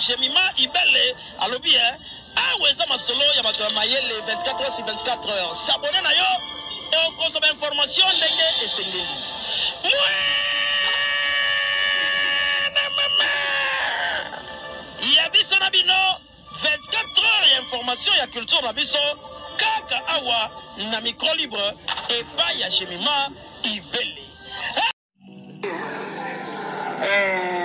Jemima Ibele alobi eh, awa eza masolo ya bato ya mayele 24 heures sur 24 heures. S'abonner na yo okozwa ba information ndenge esengeli. Mwana mama ya biso na bino 24 heures ya information ya culture na biso kaka awa na micro libre epai ya Jemima Ibele. Eh,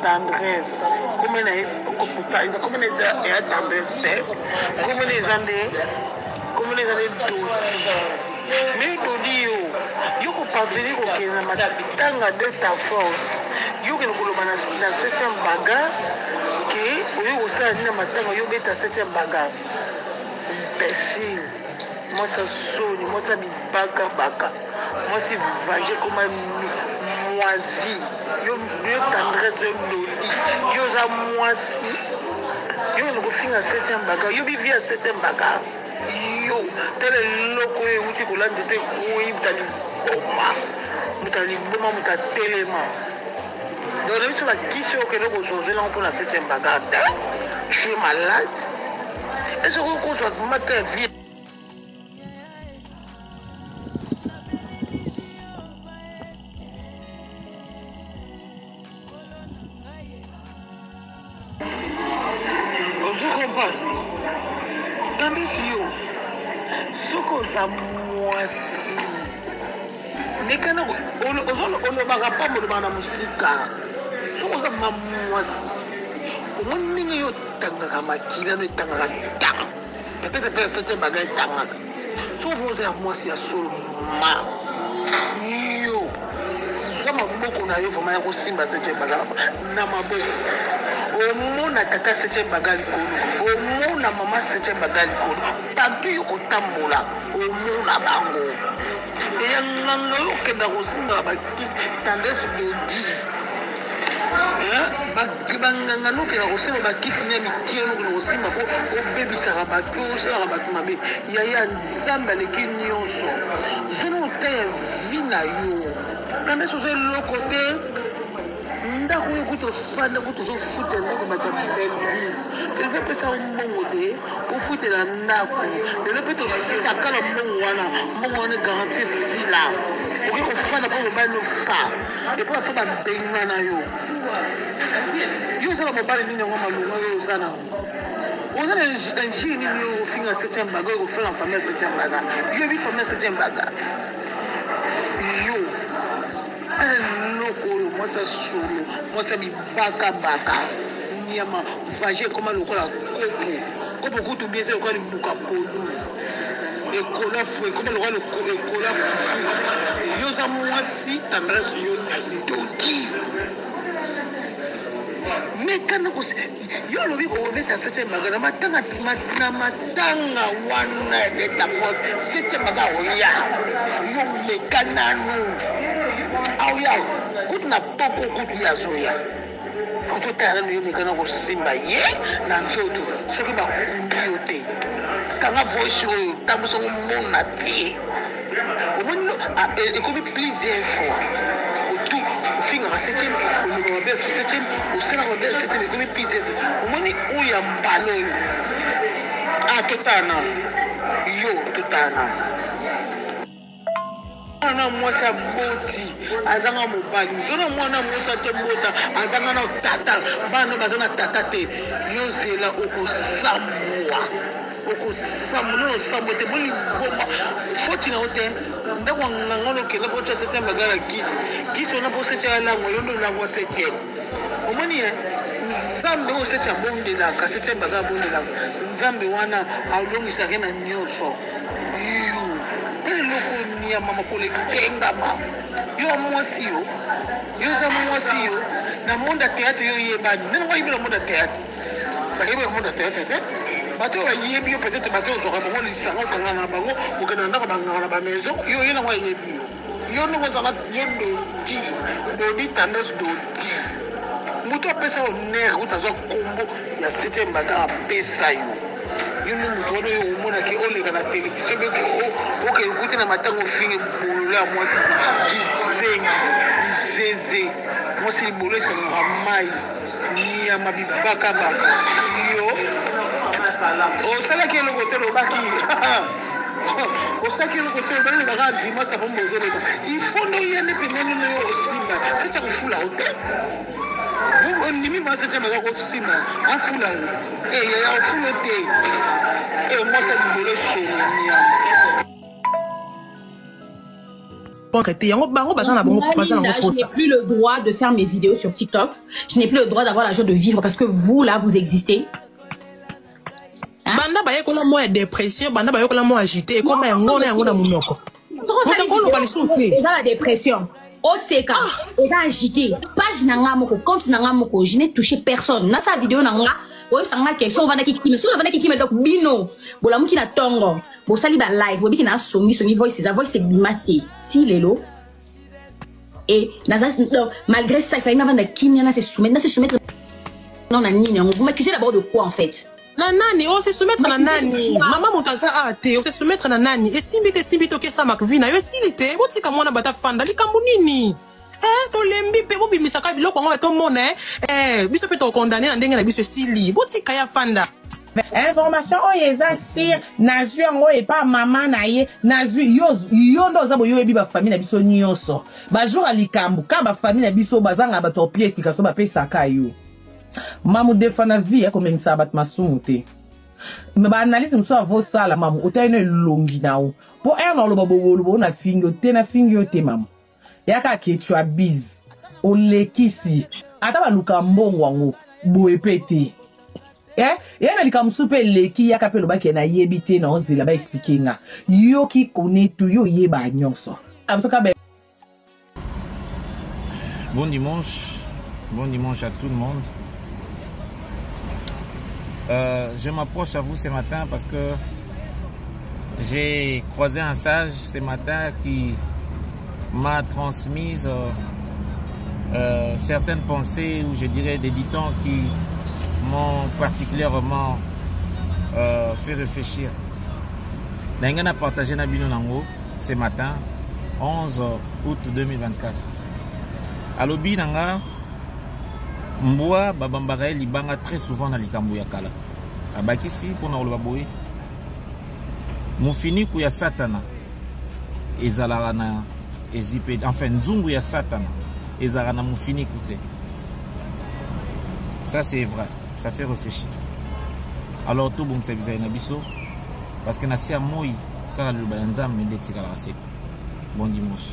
tendresse kombo na ye eza kombo na ya tendresse te kombo na eza nde kombo na eza nde dodi me dodi yo yo koparvenir kokende na matanga de ta force yo okende koloba na 7e baga ke oyo kosala nini na matanga yo obeta 7e baga imbecile mwasi ya soni mwasi ya bibakabaka mwasi vage koma moisi yo, yo tendresse yo lodi yo oza mwasi yo okende kofinga 7e baga yo bivi ya 7e baga yo tala eloko oyo euti kolanda nzete ekwei moto aliboma moto aliboma moto atelema donc na biso bakisi oyo okende kozwa ozweli yango mpona septième bagarre te tu es malade ese okoki kozwa mata ya vie. Ozo comprendre? Tandis yo soki oza mwasi mekana olobaka pamba olobaka na mosika soki oza ma mwasi omoni ndenge yo otangaka makila no etangaka tang peut-être mpe ya septième baga etangaka soki oza ya mwasi ya solo ma yo zwa maboko na yo vraimen ya kosimba septième baga na maboko omona tata septième baga likolo omona mama septième baga likolo partout yo kotambola omona bango eya nganga yo okenda kosimba bakisi tendresse dodi banganga nokenda kosimba bakisi na mikie nokenda kosimba mpo obebisaka bato mpo osalaka bato mabe yaya nzambe aleki nyonso zona otaya vi na yo tendresse oza eloko te ndako oyo kutu ofanda kutu ozofutela ndako bato ya belleville belleville apesa yo mbongo te ofutela ndako lelo mpe tosakana mbongo wana mbongo wana garantie esila okoki kofanda mpo mobali no fa epo afa babengana yo yo oza na mobali nini yango malonga yo oza nango oza na injure nini yo ofinga septième baga oyo kofinga famille ya septième baga yo oyebi famille ya septième baga yo Tala eloko oyo mwasi ya solo mwasi ya bibakabaka nyama vage ekoma lokola kopo kopo kutu bien eza lokola libuka pondu ekola fu ekoma lokola ekola fufu yo oza mwasi tendresse yo ndoki mekana Yo olobi okobeta septième baga na matanga na matanga wana ya beta fort septième baga oya yo meka nanu aoya kutu na poko kutu ye azoya okotala nanu yo meka na kosimba ye na nzoto soki bakundi yo te kanga voice oyo tambusa ngo mona tie omoni ah, eh, ekomi plusieurs fois otu ofingaka septième oloba mabe ya septième osalaka mabe ya septième ekomi plusieurs fois omoni oyo ya mbala oyo ah totala nano yo totala nano mwana mwasi aboti azanga mobali zona mwana mwasi atobota azanga na tata bana baza na tata te yo zela okosambwa okosambo nano osambo te boli liboma foti na yo te ndako ya nganga wana okenda mpo otya septième bagala na kisi kisi wana mpo septième alangwa yo nde olangwa septième omoni ye nzambe oyo seti abondelaka septième baga abondelaka nzambe wana alongisaka ye na nyonso yo tala eloko nyama makolo ekengama yo mwasi yo yo oza mwasi yo na monde ya théâtre yo oyebani nani ngo ayebi na monde ya théâtre bayebi na monde ya théâtre te bato oyo bayebi yo peut-être bato oyo ozwaka bango lisanga okangana na bango okenda na ndako bangaka na bamaison yo ye nango ayebi yo yo ndenge ozala yo dodi dodi tendance dodi moto apesa yo nere kuta azwa nkombo ya septième bagar apesa yo. Yo nde moto wana oyo omonaki oleka na televizio mpe okende kuti na matanga ofinge bololo ya mwasi kizengi lizeze mwasi libolo etangaka mai nyama bibakabaka yo osalaki eloko te olobaki osalaki eloko te olobaki olobaka grimace apo bozoloba il faut nde oya nde pembeni noyo osimba seti akofula yo te ondimi va seti baza kosimba afula yo eh, yaya ofula te eh, mwasi ya libolo esolo nyama. Te yango bango baza na bango baza na Je n'ai plus le droit de faire mes vidéos sur TikTok. Je n'ai plus le droit d'avoir la joie de vivre parce que vous là vous existez. Hein? Banda bayekola mwa ya dépression, banda bayekola mwa agité, ekoma yango na yango na monoko. Moto akoloba lisusu te. Eza la dépression. Oseka, eza agité. Page na nga moko, compte na nga moko, je n'ai touché personne. Na sa vidéo na nga, oyebisa nga question ovandaki kimia. Soki ovandaki kimia donc bino bolamuki na tongo, bosali ba live, bobiki na songi songi voice eza voice ebima te. Si lelo et naza donc malgré ça il fallait navanda kimia na se soumettre, na se soumettre non na nini yango. Vous m'accusez d'abord de quoi en fait? Na nani o se soumettre na nani? Mama moto aza awa te, o se soumettre na nani? Esimbi te, esimbi te, okesa makvi na yo esili te. Botika mwana bata fanda likambo nini? Eh, tolembi mpe bobimisaka biloko yango ya tomona eh, biso mpe tokondane na ndenge na biso esili. Botika ya fanda. Information oyo eza sire, nazwi yango epa mama na ye, nazwi yo, yo nde oza boye oyebi bafamille na biso nyonso bajour ya likambo ka bafamille na biso bazanga bato ya opia explication bapesaka yo. Mamu defa na vie ya komemisaka bato masumu te. Na ba analyse mosusu avosala mamu otali no elongi na yo mpo ere na oloba boboloba oyo nafingi yo te, nafingi yo te mamu yaka ke tu abuses, olekisi ata baluka mbongo yango boye mpe te. Eh, ya na likambo mosusu mpe eleki yaka mpe elobaki nayebi te na ozela ba explique nga yo ki connais tout yo oyeba nyonso. Bon dimanche, bon dimanche à tout le monde. Je m'approche à vous ce matin parce que j'ai croisé un sage ce matin qui m'a transmise certaines pensées ou je dirais des dictons qui m'ont particulièrement fait réfléchir. Ndenge na partagé na bino nango ce matin 11 août 2024. Alobi nanga mbwa babambaka ye libanga très souvent na likambo ya kala. Abakisi mpona koloba boye, mofiniku ya satana ezalaka na ezipe, enfin nzungu ya satana ezalaka na mofiniku te. Ça c'est vrai, ça fait réfléchir. Alors tobongisa bizali na biso parce que na se ya moi kaka liloba ya Nzambe nde etikalaka seko. Bon dimanche.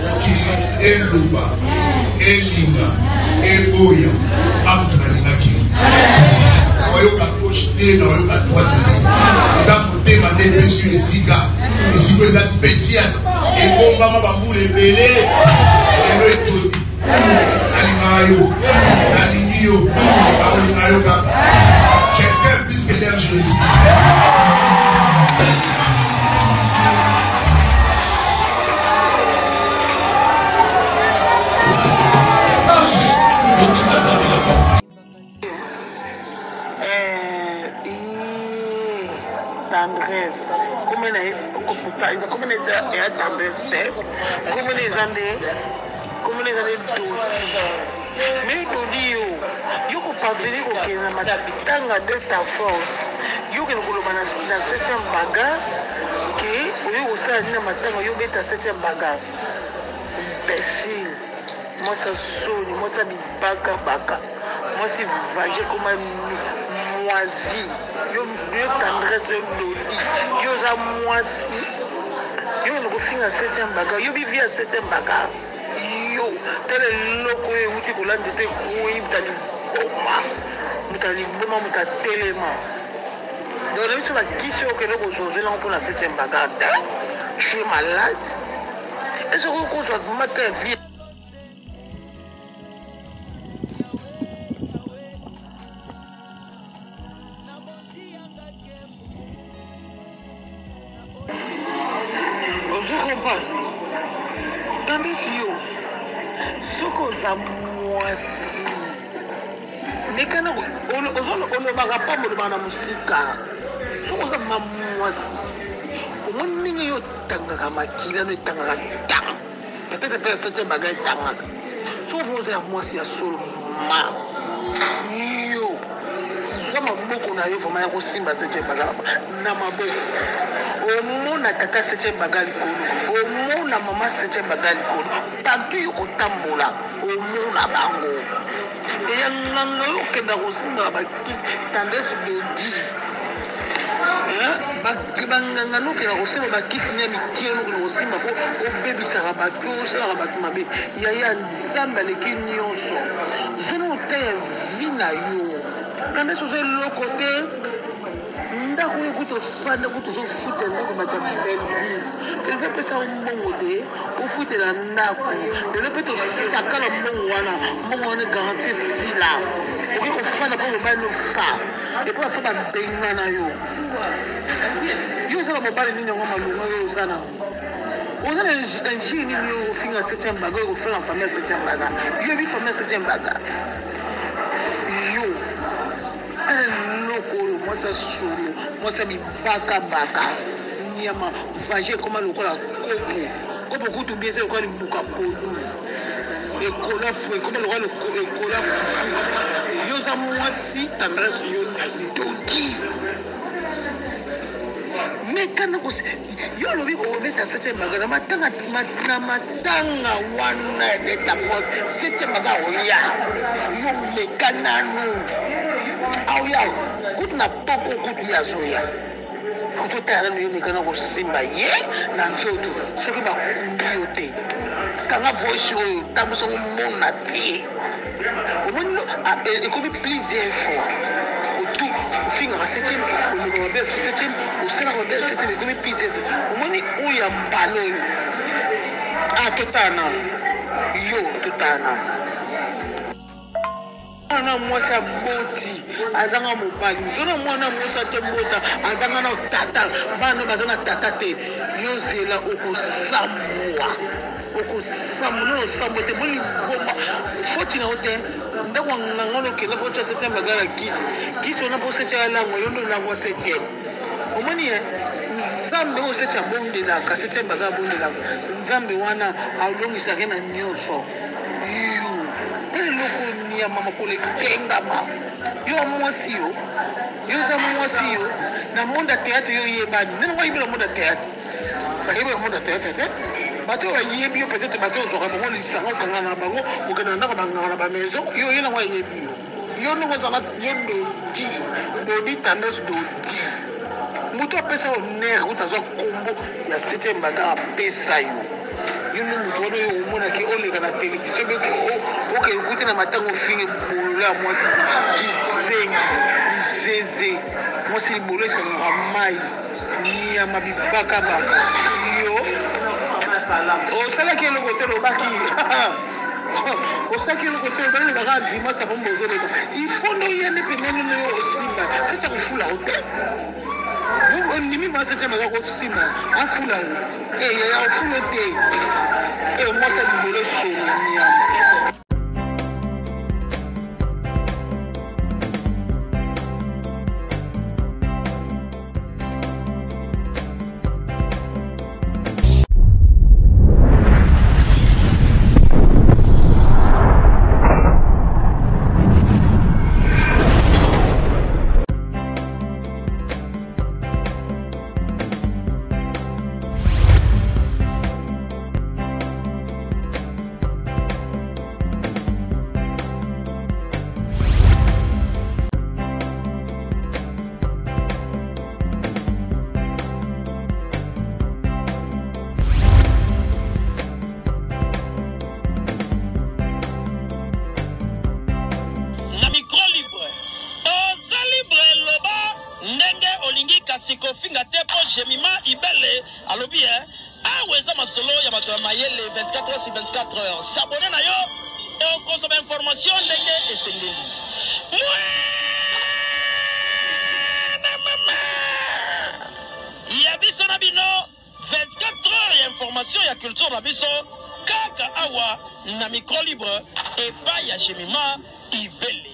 Mokili eloba, elinga, eboya, amutu nalingaki yo. Naoyoka gauche te, naoyoka droite te. Eza motema nde epesi yo esika. Esika eza spécial. Ebombama bambula ebele. Lelo etondi. Nalingaka yo. Nalingi yo. Nakolinga yo kaka. Je t'aime plus que l'air je respire. Tendresse kombo na ye eza kombo na ya tendresse te, kombo na eza nde, kombo na eza nde dodi. Mais dodi yo yo koparvenir kokende na matanga de ta force, yo okende koloba na 7e bagarre ke oyo kosala nini na matanga, yo obeta 7e bagarre. Imbécile, mwasi ya soni, mwasi ya bibakabaka, mwasi vage koma moisi. Yo, yo tendresse, yo dodi, yo oza mwasi, yo okende kofinga 7e bagarre, yo bivi ya 7e bagarre. Yo tala eloko oyo euti kolanda te, ekwei moto aliboma, moto aliboma, moto atelema. Donc na biso bakisi oyo okende kozwa ozweli yango mpona 7e bagarre te. Tu es malade. Est-ce que okozwa mata ya vie? Ozo comprendre? Tandis yo soki oza mwasi, Mekana olobaka pamba, olobaka na mosika. Soki oza mama mwasi, omoni ndenge yo otangaka makila no etangaka tang, peut-être mpe ya septième baga etangaka. Soki oza ya mwasi ya solo, ma yo zwa maboko na yo vraiment ya kosimba septième baga na maboko, omona tata septième baga likolo, omona mama septième baga likolo, partout yo kotambola omona bango. Eya nganga yo okenda kosimba bakisi tendresse dodi, banganga no okenda kosimba bakisi na mikie no okenda kosimba mpo obebisaka bato mpe osalaka bato mabe. Yaya, Nzambe aleki nyonso. Zona otaya vie na yo, tendresse oza eloko te. Ndako oyo kutu ofanda kutu ozofuta ndako, bato ya Belleville Belleville apesa yo mbongo te ofutela ndako. Lelo mpe tosaka na mbongo wana, mbongo wana garantie esila, okoki kofanda mpo mobali no fa epo afa babengana yo. Yo oza na mobali nini yango malonga yo oza nango? Oza na injure nini yo ofinga septième baga, oyo kofinga famille ya septième baga? Yo yebi famille ya septième baga? Yo tala eloko oyo, mwasi ya solo, mwasi ya bibakabaka, nyama vage ekoma lokola kopo kopo, kutu mbi eza lokola libuka pondu ekola fu, ekoma lokola ekola fufu. Yo oza mwasi tendresse, yo ndoki. Mekana yo olobi okobeta septième baga na matanga, na matanga wana ya beta fort septième baga oya. Yo meka nanu, aoya kutu na poko, kutu ye azoya okotala nanu. Yo mekana kosimba ye na nzoto, soki bakundi yo te, kanga voice oyo, tambusango mona tie. Omoni ekomi plusieurs fois otu ofingaka septième, oloba mabe ya septième, osalaka mabe ya septième, ekomi plusieurs fois. Omoni oyo ya mbala oyo, a totala nano yo, totala nano mwana mwasi aboti azanga mobali, zona mwana mwasi atombota azanga na tata, bana baza na tata te. Yo zela, okosambwa, okosambwa nano, osambwa te. Boni liboma foti na yo te. Ndako ya nganga no okenda mpo otya septième baga na kisi, kisi wana mpo septième alangwa, yo nde olangwa septième. Omoni ye Nzambe oyo septième abondelaka, septième baga abondelaka, Nzambe wana alongisaka ye na nyonso. Yo tala eloko nyama makolo ekengama. Yo mwasi, yo yo oza mwasi, yo na monde ya théâtre yo oyebani ndenge oyebi na monde ya théâtre, bayebi na monde ya théâtre te. Bato oyo bayebi yo, peut-être bato oyo ozwaka bango lisanga, okanga na bango, okende na ndako, bangaka na bamaison, yo ye nango ayebi yo. Yo ndenge ozala, yo dodi dodi tendresse dodi, moto apesa yo nere kuta azwa nkombo ya septième baga apesa yo. Yo nde moto wana oyo omonaki oleka na televizio mpe okende kuti na matanga, ofinge bololo ya mwasi kizengi lizeze, mwasi libolo etangaka mai, nyama bibakabaka. Yo osalaki eloko te, olobaki osalaki eloko te, balobaka grimace ya pombo ozoloba. Il faut nde oya nde pembeni no yo osimba seti ya kofula yo te. Ondimi va septième aza kosimba afula yo, yaya ofula te, mwasi ya libolo esolo nyama. Na micro libre, oza libre, loba ndenge olingi, kasi kofinga te, mpo Jemima Ibele alobi e awa eza masolo ya bato ya mayele 24 heures sur 24 heures. S'abonner na yo, okozwa bainformation ndenge esengeli. Mwana mama ya biso na bino, 24 heures ya information ya culture na biso kaka awa na micro libre epai ya Jemima Ibele.